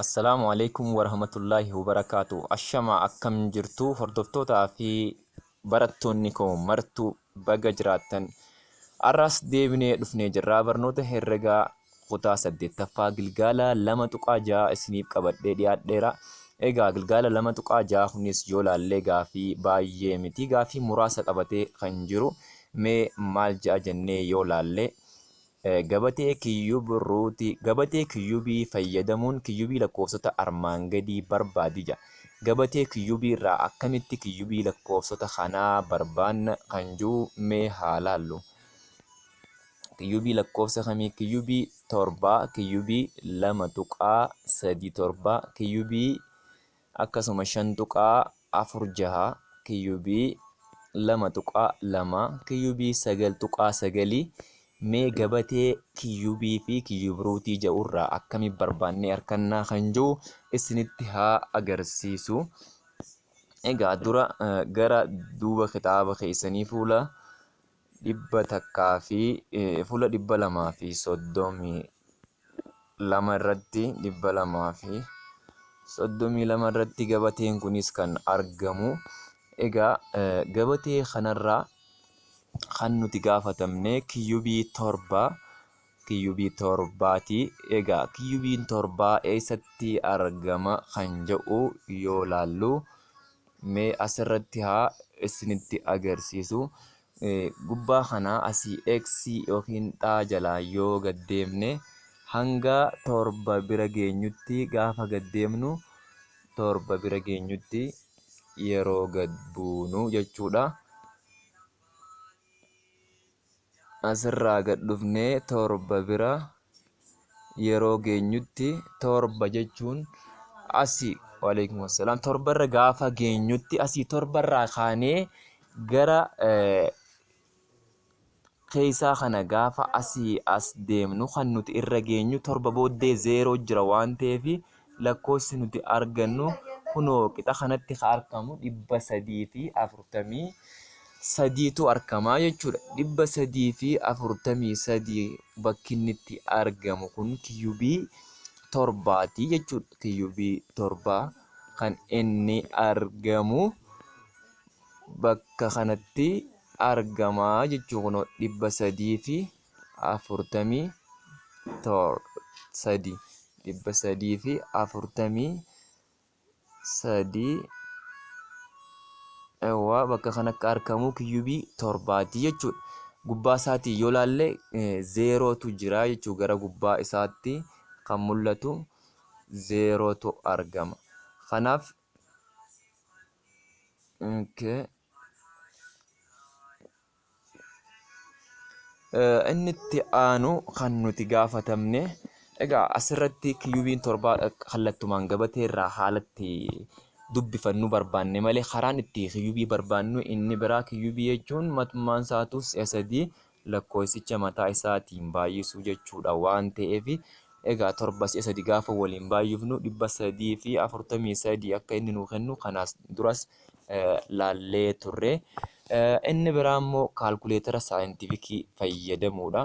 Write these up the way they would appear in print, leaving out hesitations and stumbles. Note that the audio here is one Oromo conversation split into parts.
Assalaamu Aleykum Warahmatullaahi Wabarakaatu. Ashama, akkam jirtu hordoftootaa fi barattoonni koo martuu? Baga jiraattan. Har'as deebinee dhufnee jirra. Barnoota herregaa kutaa 8ffaa gilgaala 2.6 isiniif qabadhee dhiyaadheera. Egaa gilgaala 2.6 kunis yoo laallee gaafii baay'ee miti. Gaafii muraasa qabatee kan jiru. Mee maal ja'a jennee yoo laalle, Gabatee kiyyub ruutii, gabatee kiyyubii fayyadamuun kiyyubii lakkoofsota armaan gadii barbaadi jedha. Gabatee kiyyubii irraa akkamitti kiyyubii lakkoofsota kanaa barbaanna kan jiru mee haa laallu. Kiyyubii lakkoofsa kamii? Kiyyubii 7, kiyyubii 2.37, kiyyubii akkasuma 5.46, kiyyubii 2.2, kiyyubii 9.9. Mee gabatee kiyyubii fi kiyyubruutii jedhu irraa akkami barbaannee argannaa kan jiru isinitti haa agarsiisu. Egaa dura gara duuba kitaaba keessanii fuula 100 fi fuula 232 irratti, 232 irratti gabateen kunis kan argamu. Egaa gabatee kanarraa kan nuti gaafatamne kiyyubii 7, kiyyubii 7ti. Egaa kiyyubiin 7 eessatti argama kan jedhu yoo laallu, mee asirratti haa isinitti agarsiisu. Gubbaa kana asii x yookiin xaa jalaa yoo gad deemne, hanga 7 bira geenyutti, gaafa gad deemnu 7 bira geenyutti yeroo gad buunu jechuudha. Asirraa gad dhufnee 7 bira yeroo geenyutti, 7 jechuun asii, waalaikum assalaam, 7 irra gaafa geenyutti, asii 7 irraa kaanee gara keessaa kana gaafa asii as deemnu, kan nuti irra geenyu 7 booddee 0 jira waan ta'eef, lakkoofsi nuti argannu kunoo qixa kanatti kan argamu 343tu argamaa jechuudha. 343 bakki inni itti argamu kun kiyyubii 7ti jechuudha. Kiyyubii 7 kan inni argamu bakka kanatti argamaa jechuu, kunoo 343, 343 eewwa, bakka kana akka argamu kiyyubii 7ti jechuudha. Gubbaa isaatii yoo laalle 0tu jira jechuu, gara gubbaa isaatti kan mul'atu 0tu argama. Kanaaf okay. Inni itti aanu kan nuti gaafatamne, egaa asirratti kiyyubiin 7 kallattumaan gabatee irraa haalatti dubbifannu barbaanne malee, karaan itti kiyyubii barbaannu inni biraa, kiyyubii jechuun matummaan isaatu si'a 3 lakkoofsicha mataa isaatiin baay'isuu jechuudha waan ta'eef, egaa 7 si'a 3 gaafa waliin baay'ifnu 343 akka inni nuu kennu kanaas duras laallee turre. Inni biraa immoo kaalkuleetara saayintifikii fayyadamuudha.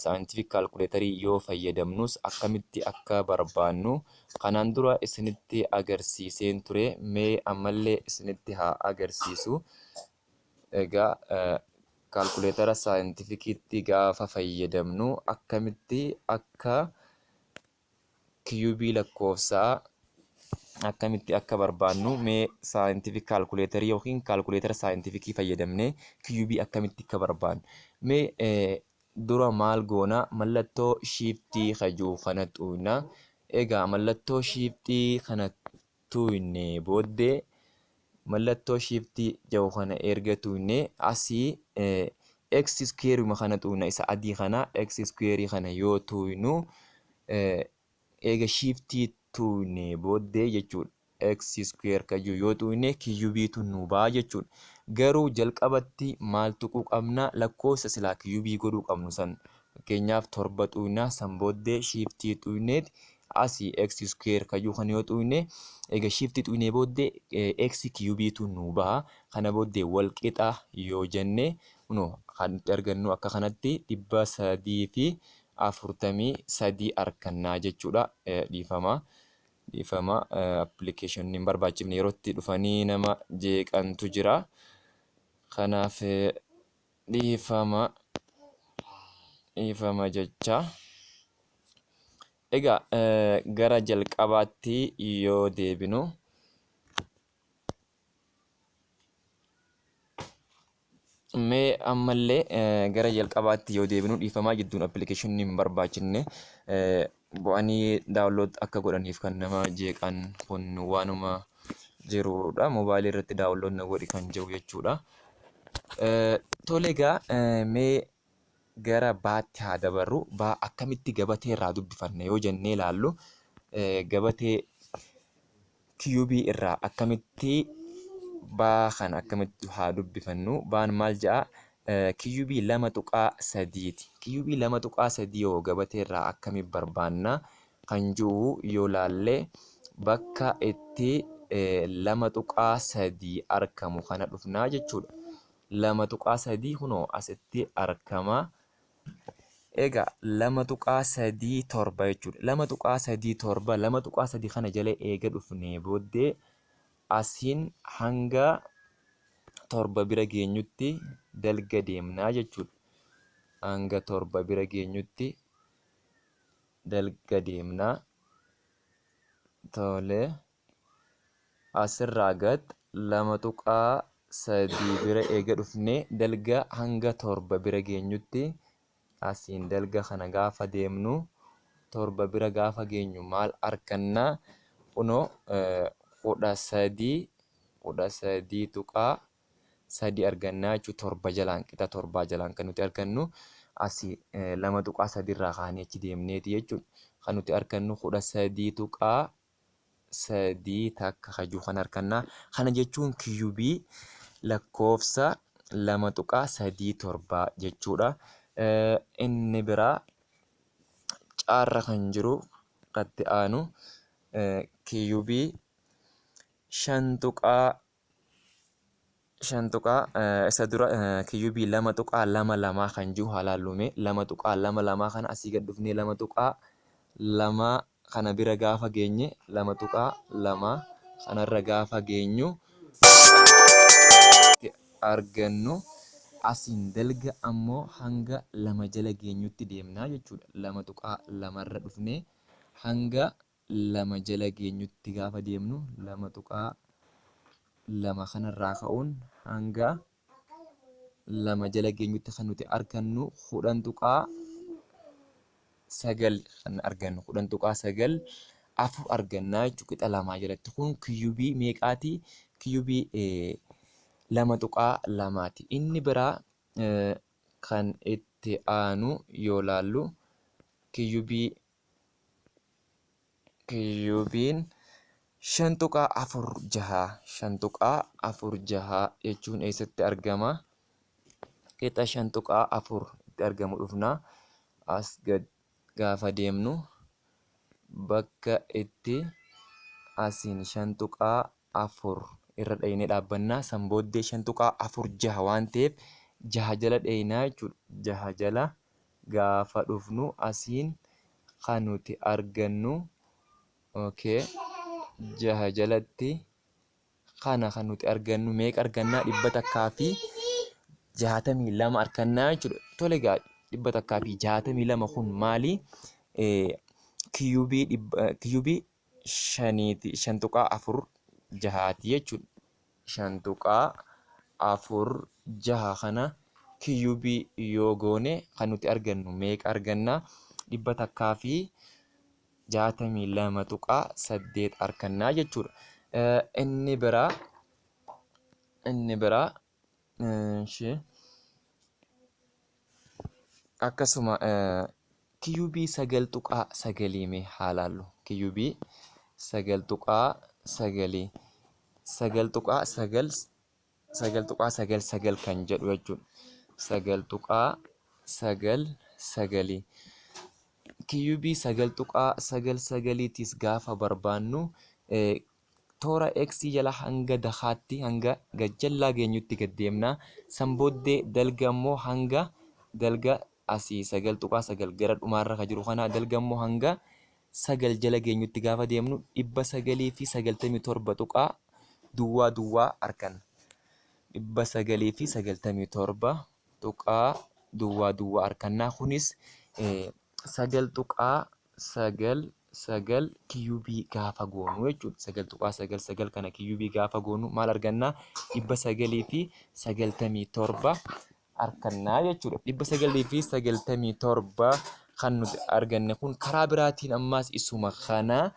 Saayintifik kaalkuleetarii yoo fayyadamnus akkamitti akka barbaannu kanaan dura isinitti agarsiiseen ture. Mee ammallee isinitti haa agarsiisu. Egaa kaalkuleetara saayintifikiitti gaafa fayyadamnu akkamitti akka kiyubii lakkoofsaa akkamitti akka barbaannu, mee saayintifik kaalkuleetarii yookiin kaalkuleetara saayintifikii fayyadamnee kiyubii akkamitti akka barbaannu. Mee dura maal goona? Mallattoo shiiftii kajuu kana tuqna. Egaa mallattoo shiiftii kana tuqne booddee, mallattoo shiiftii jedhu kana erga tuqne, asii x square kana tuqna, isa adii kana, x square kana yoo tuqnu, eega shiiftii tuqne booddee jechuudha. X square kan jiru yoo tuqne kiyyubiitu nu ba'a jechuudha. Garuu jalqabatti maal tuquu qabna? Lakkoofsa silaa kiyyubii godhuu qabnu san, fakkeenyaaf 7 tuqna, san booddee shiiftii tuqneeti asii x square kan jiru kana yoo tuqne, eega shiiftii tuqnee booddee x kiyyubiitu nu ba'a. Kana booddee wal qixa yoo jenne, kunoo kan nuti argannu akka kanatti 343 argannaa jechuudha. Dhiifama. Dhiifama, appilikeeshinii hin barbaachifne yerootti dhufanii nama jeeqantu jira. Kanaaf dhiifama dhiifama jecha. Egaa gara jalqabaatti yoo deebinu, mee ammallee gara jalqabaatti yoo deebinu, dhiifamaa, jidduun appilikeeshinii hin barbaachifne bu'anii download akka godhaniif kan nama jeeqan kun waanuma jirudha. Moobaayilii irratti download na godhi kan jiru jechuudha. Tole egaa, mee gara baatti haa dabarru. Baa akkamitti gabatee irraa dubbifanna yoo jennee ilaallu, gabatee kiyuubii irraa akkamitti baa kana akkamitti haa dubbifannu? Baan maal jedha? Kiyuubii 2.3ti. Kiyuubii 2.3 yoo gabatee irraa akkamitti barbaanna kan jiru yoo laalle, bakka itti 2.3 argamu kana dhufnaa jechuudha. 2.3 kunoo asitti argama. Egaa 2.37 jechuudha. 2.37, 2.3 kana jala eega dhufnee booddee asiin hanga 7 bira geenyutti dalga deemnaa jechuudha. Hanga 7 bira geenyutti dalga deemnaa. Tole, asirraa gad 2.3 bira eega dhufnee dalga hanga 7 bira geenyutti asiin dalga kana gaafa deemnu, 7 bira gaafa geenyu maal argannaa? Kunoo 13, 13.3 argannaa jechuudha. 7 jalaan, qixa 7 jalaan kan nuti argannu asii 2.3 irraa kaanee achi deemneeti jechuudha. Kan nuti argannu 13.3 takka kajuu kan argannaa. Kana jechuun kiyubii lakkoofsa 2.37 jechuudha. Inni biraa caarra kan jiru katti aanu kiyubii 5.5 tuqaa, isa dura kiyubii 2.22 kan jiru haa laallume. 2.22 kana asii gad dhufnee 2.2 kana bira gaafa geenye, 2.2 kanarra gaafa geenyu argannu, asiin dalga ammoo hanga 2 jala geenyutti deemnaa jechuudha. 2.2rra dhufnee hanga 2 jala geenyutti gaafa deemnu, 2.2 kanarraa ka'uun hanga 2 jala geenyutti kan nuti argannu 10.9, kan argannu 10.94 argannaa jechuudha qixa 2 jalatti. Kun kiyubii meeqaati? Kiyubii 2.2ti. Inni biraa kan itti aanu yoo laallu, kiyubiin 5.46, 5.46 jechuun eessatti argama? Qixa 5.4 itti argamu dhufna. As gad gaafa deemnu bakka itti asiin 5.4 irra dhaynee dhaabbannaa. San booddee 5.46 waan ta'eef 6 jala dhaynaa jechuudha. 6 jala gaafa dhufnu asiin kan nuti argannu, okay, 6 jalatti kana kan nuti argannu meeqa argannaa? 162 argannaa jechuudha. Tole egaa, 162 kun maali? Kiyubii shaniiti, 5.46ti jechuudha. 5.46 kana kiyubii yoo goone kan nuti argannu meeqa argannaa? 162.8 argannaa jechuudha. Inni biraa akkasuma kiyubii 9.9 mee haa laallu. Kiyubii 9.9, 9.9, 9.99 kan jedhu jechuudha. 9.99. Kiyubii 9.99tiis gaafa barbaannu toora X jala hanga dakaatti, hanga gajjallaa geenyutti gad deemna. San booddee dalga immoo hanga dalga asii 9.9 gara dhumaarra kan jiru kana dalga immoo hanga 9 jala geenyutti gaafa deemnu 997 tuqaa duwwaa duwwaa arganna. 997 tuqaa duwwaa duwwaa arganna. Kunis 9 tuqaa 9 9 kiyuubii gaafa goonu jechuudha. 9.99 kana kiyuubii gaafa goonu maal arganna? 997 argannaa jechuudha. 997 kan nuti arganne kun karaa biraatiin ammaas isuma kana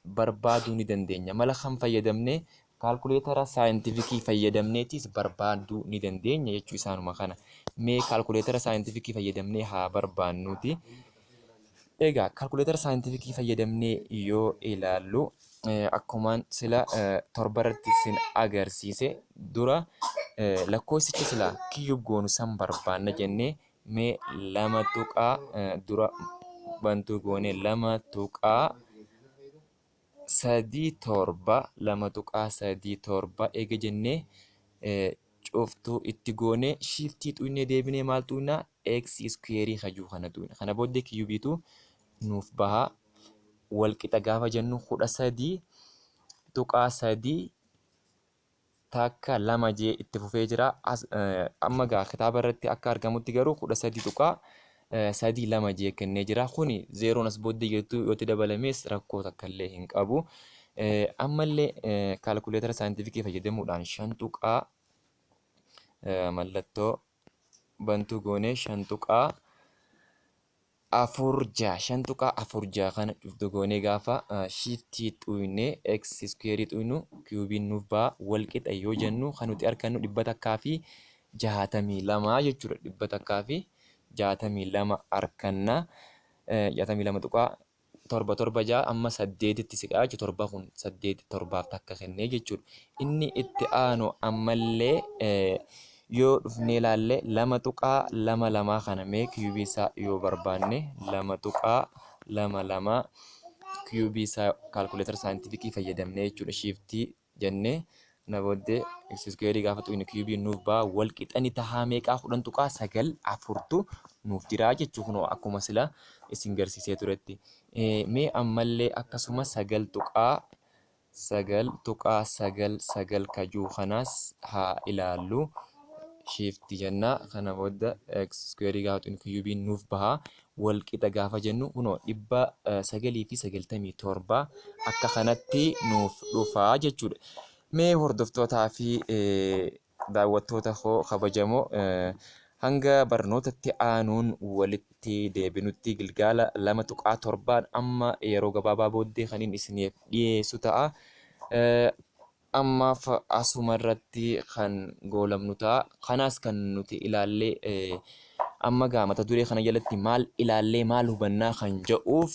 barbaaduu ni dandeenya. Mala kan fayyadamne kaalkuleetara saayintifikii fayyadamneetis barbaaduu ni dandeenya jechuu isaanuma kana. Mee kaalkuleetara saayintifikii fayyadamnee haa barbaannuuti. Egaa kaalkuleetara saayintifikii fayyadamnee yoo ilaallu akkumaan sila 7 irratti isin agarsiise dura lakkoofsicha sila kiyyub goonu san barbaanna jennee mee 2 tuqaa dura bantuu goone 2 tuqaa 3 7 2 tuqaa 3 7 eega jennee cuftuu itti goone shiiftii xuynee deebinee maal xuynaa x iskuweerii kajuu kana xuyna. Kana booddee kiyubiitu nuuf baha. Walqixa gaafa jennu 13.3 takka 2 jee itti fufee jira. Amma gaa kitaaba irratti akka argamutti garuu 13.32 jee kennee jira. Kuni zeeroon as booddee jirtu yoo itti dabalames rakkoo takka illee hin qabu. Ammallee kaalkuleetara saayintifikii fayyadamuudhaan 5 tuqaa mallattoo bantuu goonee 5 tuqaa 4 6 5 tuqaa 4 6 kana cuftu goonee gaafa shiiftii xuynee x iskuweerii xuynu kiyuubiin nuuf ba'a. Wal qixa yoo jennu kan nuti argannu 162 jechuudha. 162 arganna. 62 tuqaa 7 7 6 amma 8tti siqaa jechuudha. Torba kun 8 torbaaf takka kennee jechuudha. Inni itti aanu ammallee yoo dhufnee ilaalle 2.22 kana mee kiyuubii isaa yoo barbaanne 2.22 kiyuubii isaa kaalkuleetara saayintifikii fayyadamnee jechuudha. Shiiftii jennee kana booddee x iskuweerii gaafa tuqne kiyuubiin nuuf ba'a. Wal qixani tahaa meeqaa? 10.94tu nuuf jira jechuu kunoo akkuma sila isin garsiisee turetti. Mee ammallee akkasuma 9.9.99 kajuu kanaas haa ilaallu. Shift jenna kana booda x iskuweerii gaafa tuqne kiyuubiin nuuf baha. Wal qixa gaafa jennu kunoo 997 akka kanatti nuuf dhufa jechuudha. Mee hordoftootaa fi daawwattoota koo kabajamoo hanga barnootatti aanuun walitti deebinutti gilgaala 2.7 amma yeroo gabaabaa booddee kanin isiniif dhiyeessu ta'a. Ammaaf asuma irratti kan goolabnu ta'a. Kanaas kan nuti ilaallee amma gaa mata duree kana jalatti maal ilaallee maal hubannaa kan jedhuuf